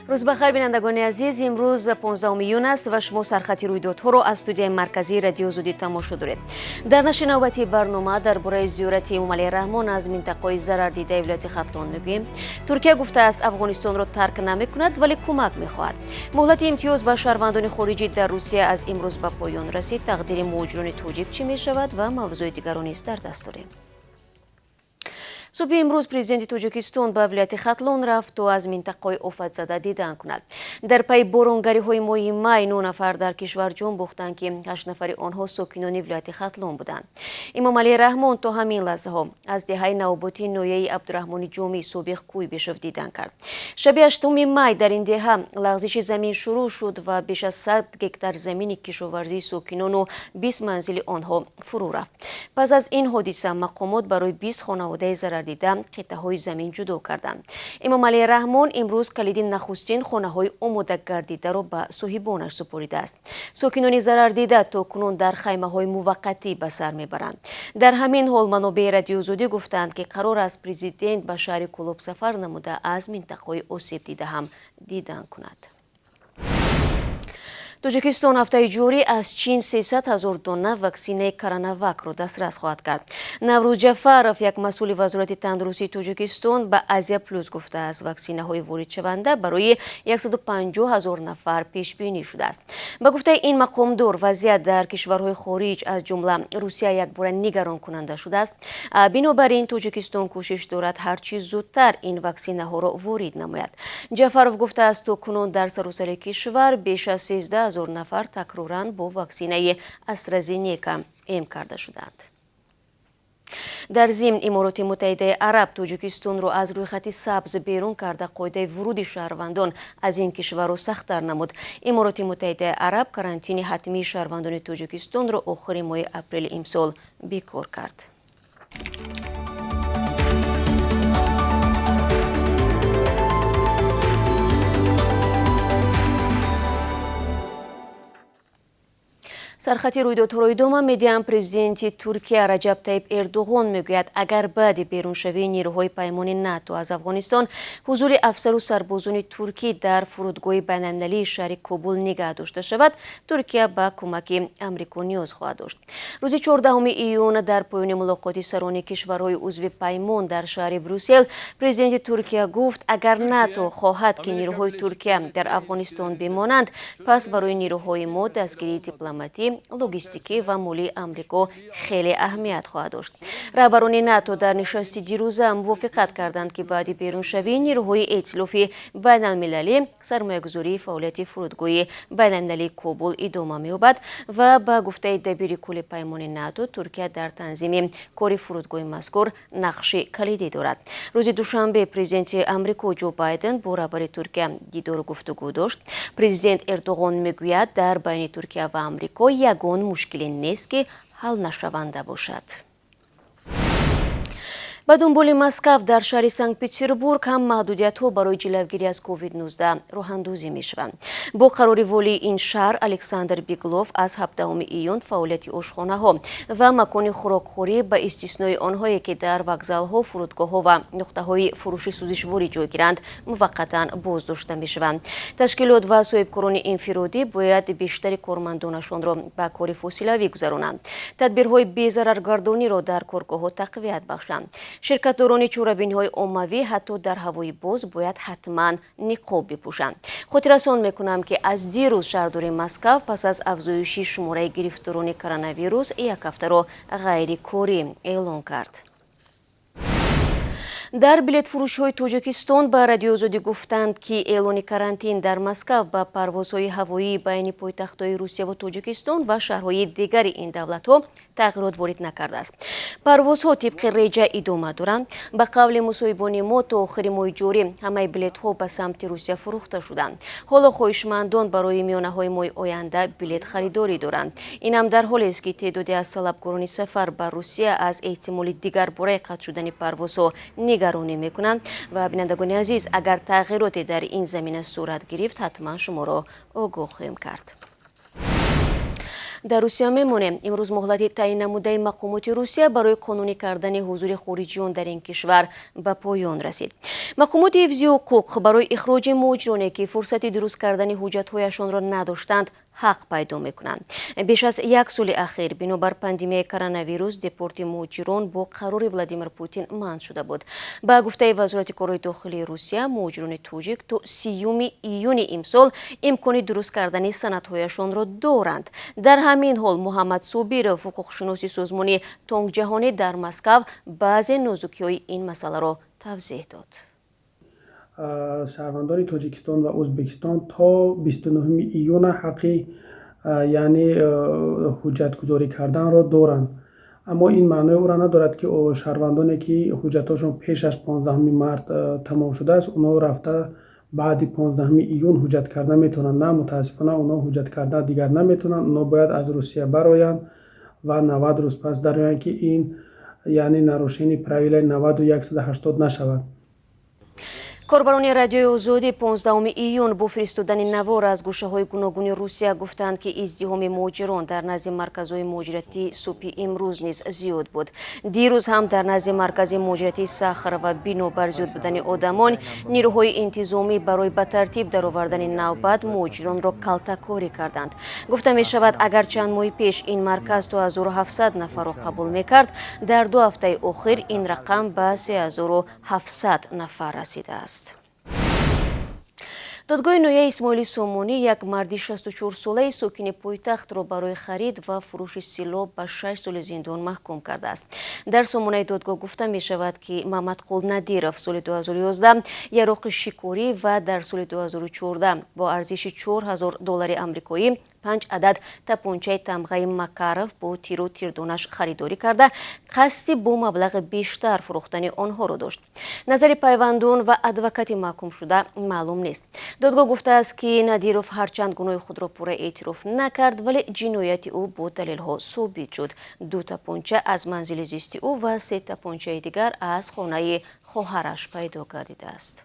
Рӯз бахайр, бинандагони азиз. Имрӯз 15 июн аст ва шумо сархати рӯйдодҳоро аз студияи марказии Радиои Озодӣ тамошо доред. Дар нашри навбатии барнома дар бораи зиёрати Эмомалӣ Раҳмон аз минтақаҳои зарардидаи вилояти Хатлон мегӯем. Туркия гуфтааст, Афғонистонро тарк намекунад, вале кӯмак мехоҳад. Муҳлати имтиёз ба шаҳрвандони хориҷӣ дар Русия аз имрӯз ба поён расид. Тақдири муҳоҷирони тоҷик чӣ мешавад ва мавзӯи дигарро низ дар даст дорем. Субҳи имрӯз президенти Тоҷикистон ба вилояти Хатлон рафт, то аз минтақаҳои офатзада дидан кунад. Дар пайи боронгариҳои моҳи май нӯ нафар дар кишвар ҷон бохтанд, ки ҳашт нафари онҳо сокинони вилояти Хатлон буданд. Эмомалӣ Раҳмон то ҳамин лаҳзаҳо аз деҳаи Навоботи ноҳияи Абдураҳмони Ҷомӣ, собиқ Куйбишев, дидан кард. Шаби 8 май дар ин деҳа лағзиши замин шурӯъ шуд ва беш аз 100 гектар замини кишоварзии сокинону 20 манзили онҳо фурӯ рафт. Пас аз ин ҳодиса мақомот барои 20 хонаводаи зарардида қитъаҳои замин ҷудо карданд. Эмомалӣ Раҳмон имрӯз калиди нахустин хонаҳои омодагардидаро ба соҳибонаш супоридааст. Сокинони зарардида то кунун дар хаймаҳои муваққатӣ ба сар мебаранд. Дар ҳамин ҳол манобеи Радиои Озодӣ гуфтанд, ки қарор аст президент ба шаҳри Кӯлоб сафар намуда, аз минтақаҳои осебдида ҳам дидан кунад. Тоҷикистон ҳафтаи ҷорӣ аз Чин 300 ҳазор дона ваксинаи Коронавакро дастрас хоҳад кард. Наврӯз Ҷафаров, як масъули Вазорати тандурустии Тоҷикистон, ба Азия Плюс гуфтааст, ваксинаҳои воридшаванда барои 150 ҳазор нафар пешбинӣ шудааст. Ба гуфтаи ин мақомдор, вазъият дар кишварҳои хориҷ, аз ҷумла Русия, якбора нигаронкунанда шудааст. Бинобар ин Тоҷикистон кӯшиш дорад ҳарчи зудтар ин ваксинаҳоро ворид намояд. Ҷафаров гуфтааст, то кунун дар саросари кишвар беш аз 13 ҳазор нафар такроран бо ваксинаи Астразенека эм карда шуданд. Дар зимн, Имороти Муттаҳидаи Араб Тоҷикистонро аз рӯйхати сабз берун карда, қоидаи вуруди шаҳрвандон аз ин кишварро сахттар намуд. Имороти Муттаҳидаи Араб карантини ҳатмии шаҳрвандони Тоҷикистонро охири моҳи апрели имсол бекор кард. Сархати рӯйдодҳоро идома медиҳам. Президенти Туркия Раҷаб Таиб Эрдуғон мегӯяд, агар баъди беруншавии нерӯҳои паймони НАТО аз Афғонистон ҳузури афсару сарбозони туркӣ дар фурудгоҳи байналмилалии шаҳри Кобул нигаҳ дошта шавад, Туркия ба кӯмаки Амрико ниёз хоҳад дошт. Рӯзи 14 июн дар поёни мулоқоти сарони кишварҳои узви паймон дар шаҳри Брюссел президенти Туркия гуфт, агар НАТО хоҳад, ки нерӯҳои Туркия дар Афғонистон бимонанд, пас барои нерӯҳои мо дастгирии дипломатӣ, логистикӣ ва молии Амрико хеле аҳамият хоҳад дошт. Раҳбарони НАТО дар нишасти дирӯза мувофиқат карданд, ки баъди беруншавии нерӯҳои эътилофи байналмилалӣ сармоягузории фаъолияти фурудгоҳи байналмилалии Кобул идома меёбад ва ба гуфтаи дабири кулли паймони НАТО, Туркия дар танзими кори фурудгоҳи мазкур нақши калидӣ дорад. Рӯзи душанбе президенти Амрико Ҷо Байден бо раҳбари Туркия дидору гуфтугӯ дошт. Президент Эрдоғон мегӯяд, дар байни Туркия ва Амрико ягон мушкиле нест, ки ҳал нашаванда бошад. Ба дунболи Москав дар шаҳри Санкт-Петербург ҳам маҳдудиятҳо барои ҷилавгирӣ аз COVID-19 роҳандозӣ мешаванд. Бо қарори волии ин шаҳр Александр Беглов аз 17 июн фаъолияти ошхонаҳо ва макони хӯрокхӯрӣ, ба истиснои онҳое ки дар вокзалҳо, фурудгоҳҳо ва нуқтаҳои фурӯши сӯзишворӣ ҷойгиранд, муваққатан боздошта мешаванд. Ташкилот ва соҳибкорони инфиродӣ бояд бештари кормандонашонро ба кори фосилавӣ гузаронанд, тадбирҳои безараргардониро дар коргоҳҳо тақвият бахшанд. Ширкатдорони чорабиниҳои оммавӣ ҳатто дар ҳавои боз бояд ҳатман ниқоб бипӯшанд. Хотиррасон мекунам, ки аз дирӯз шаҳрдори Москав пас аз афзоиши шумораи гирифторони коронавирус як ҳафтаро ғайрикорӣ эълон кард. Дар билетфурӯшиҳои Тоҷикистон ба Радиои Озодӣ гуфтанд, ки эълони карантин дар Москав ба парвозҳои ҳавоии байни пойтахтҳои Русия ва Тоҷикистон ва шаҳрҳои дигари ин давлатҳо тағйирот ворид накардааст. Парвозҳо тибқи реҷа идома доранд. Ба қавли мусоҳибони мо, то охири моҳи ҷорӣ ҳамаи билетҳо ба самти Русия фурӯхта шуданд. Ҳоло хоҳишмандон барои миёнаҳои моҳи оянда билет харидорӣ доранд. Инам дар ҳолест, ки теъдоде аз талабкорони сафар ба Русия аз эҳтимоли дигарбораи қатъ шудани парвозҳо нигаронӣ мекунанд. Ва бинандагони азиз, агар тағйироте дар ин замина сурат гирифт, ҳатман шуморо огоҳ хоҳем кард. Дар Русия мемонем. Имрӯз муҳлати таъин намудаи мақомоти Русия барои қонунӣ кардани ҳузури хориҷиён дар ин кишвар ба поён расид. Мақомоти ҳифзи ҳуқуқ барои ихроҷи муҳоҷироне, ки фурсати дуруст кардани ҳуҷҷатҳояшонро надоштанд, ҳақ пайдо мекунанд. Беш аз як соли ахир бинобар пандемияи коронавирус депорти муҳоҷирон бо қарори Владимир Путин манъ шуда буд. Ба гуфтаи Вазорати корҳои дохилии Русия, муҳоҷирони тоҷик то 30 июни имсол имкони дуруст кардани санадҳояшонро доранд. Дар ҳамин ҳол Муҳаммад Собиров, ҳуқуқшиноси созмони Тонгҷаҳонӣ дар Москав, баъзе нозукиҳои ин масъаларо тавзеҳ дод. Шаҳрвандони Тоҷикистон ва Ӯзбекистон то 29 июна ҳаққи, яъне ҳуҷҷатгузорӣ карданро доранд. Аммо ин маънои ӯро надорад, ки шаҳрвандоне, ки ҳуҷҷатҳошон пеш аз 15 март тамом шудааст, онҳо рафта баъди 15 июн ҳуҷҷат карда метавонанд. На, мутаассифона, онҳо ҳуҷҷат карда дигар наметавонанд. Онҳо бояд аз Русия бароянд ва 90 рӯз пас дароянд, ки ин, яъне, нарушение правилаи 91 80 нашавад. Корбарони Радиои Озодӣ 15 июн бо фиристодани навор аз гӯшаҳои гуногуни Русия гуфтанд, ки издиҳоми муҳоҷирон дар назди марказҳои муҳоҷиратӣ субҳи имрӯз низ зиёд буд. Дирӯз ҳам дар назди маркази муҳоҷиратии Сахарова бинобар зиёд будани одамон нирӯҳои интизомӣ барои ба тартиб даровардани навбат муҳоҷиронро калтакорӣ карданд. Гуфта мешавад, агар чанд моҳи пеш ин марказ то 1700 нафарро қабул мекард, дар 2 ҳафтаи охир ин рақам ба 3700 нафар расидааст. Додгоҳи ноҳияи Исмоили Сомонӣ як марди 64-солаи сокини пойтахтро барои харид ва фурӯши силоҳ ба 6 соли зиндон маҳкум кардааст. Дар сомонаи додгоҳ гуфта мешавад, ки Мамадқул Надиров соли 2011 яроқи шикорӣ ва дар соли 2014 бо арзиши 4000 доллари амрикоӣ 5 адад тапончаи тамғаи Макаров бо тиру тирдонаш харидорӣ карда, қасди бо маблағи бештар фурӯхтани онҳоро дошт. Назари пайвандон ва адвокати маҳкумшуда маълум нест. Додгоҳ гуфтааст, ки Надиров ҳарчанд гуноҳи худро пурра эътироф накард, вале ҷинояти ӯ бо далелҳо собит шуд. 2 тапонча аз манзили зисти ӯ ва 3 тапончаи дигар аз хонаи хоҳараш пайдо гардидааст.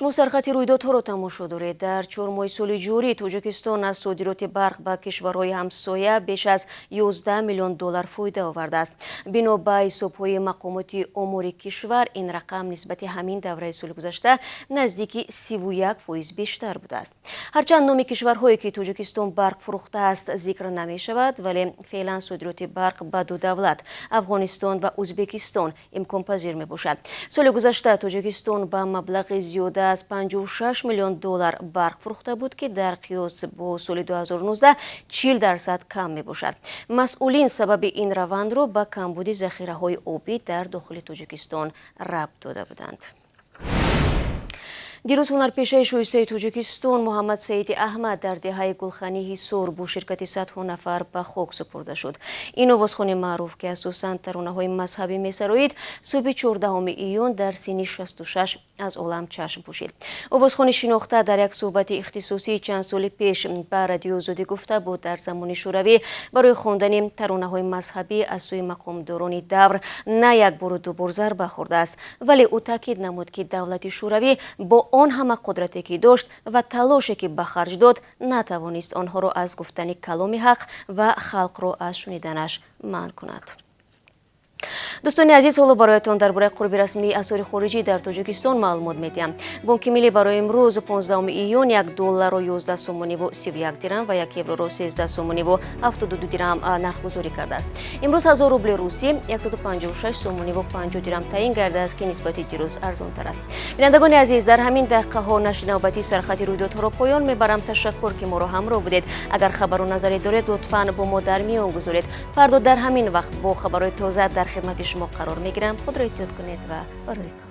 Шумо сархати рӯйдодҳоро тамошо доред. Дар 4 моҳи соли ҷорӣ Тоҷикистон аз содироти барқ ба кишварҳои ҳамсоя беш аз 11 миллион доллар фоида овардааст. Бино ба ҳисобҳои мақомоти омори кишвар, ин рақам нисбати ҳамин давраи соли гузашта наздики 31% бештар будааст. Ҳарчанд номи кишварҳое, ки Тоҷикистон барқ фурӯхтааст, зикр намешавад, вале феълан содироти барқ ба 2 давлат, Афғонистон ва Ӯзбекистон, имконпазир мебошад. Соли гузашта Тоҷикистон ба маблағи зиёда аз 56 миллион доллар барқ фурӯхта буд, ки дар қиёс бо соли 2019 40% кам мебошад. Масъулин сабаби ин равандро ба камбуди захираҳои обӣ дар дохили Тоҷикистон рабт дода буданд. Дирӯз ҳунарпешаи шоистаи Тоҷикистон Муҳаммад Саиди Аҳмад дар деҳаи Гулхани Ҳисор бо ширкати садҳо нафар ба хок супурда шуд. Ин овозхони маъруф, ки асосан таронаҳои мазҳабӣ месароид, субҳи 14 июн дар синни 66 аз олам чашм пӯшид. Овозхони шинохта дар як суҳбати ихтисосии чанд соли пеш ба Радиои Озодӣ гуфта буд, дар замони Шӯравӣ барои хондани таронаҳои мазҳабӣ аз сӯи мақомдорони давр на як бору ду бор зарба хӯрдааст, вале ӯ таъкид намуд, ки давлати Шӯравӣ бо он ҳама қудрате, ки дошт ва талоше, ки ба харҷ дод, натавонист онҳоро аз гуфтани каломи ҳақ ва халқро аз шуниданаш манъ кунад. Дӯстони азиз, ҳоло бароятон дар бораи қурби расмии асъори хориҷӣ дар Тоҷикистон маълумот медиҳам. Бонки Миллӣ барои имрӯз 15 июн 1 долларро 11 сомониву 31 дирам ва 1 евроро 13 сомониву 72 дирам нархгузорӣ кардааст. Имрӯз 1000 рубли русӣ 156 сомониву 50 дирам таъин гардааст, ки нисбати дирӯз арзонтар аст. Бинандагони азиз, дар ҳамин дақиқаҳо нашри навбатии сархати рӯйдодҳоро поён мебарам. Ташаккур, ки моро ҳамроҳ будед. Агар хабару назаре доред, лутфан бо мо дар миён гузоред. Фардо дар ҳамин вақт бо хабарҳои тоза дар хидмати шумо қарор мегирам. Худро эҳтиёт кунед ва барои кор.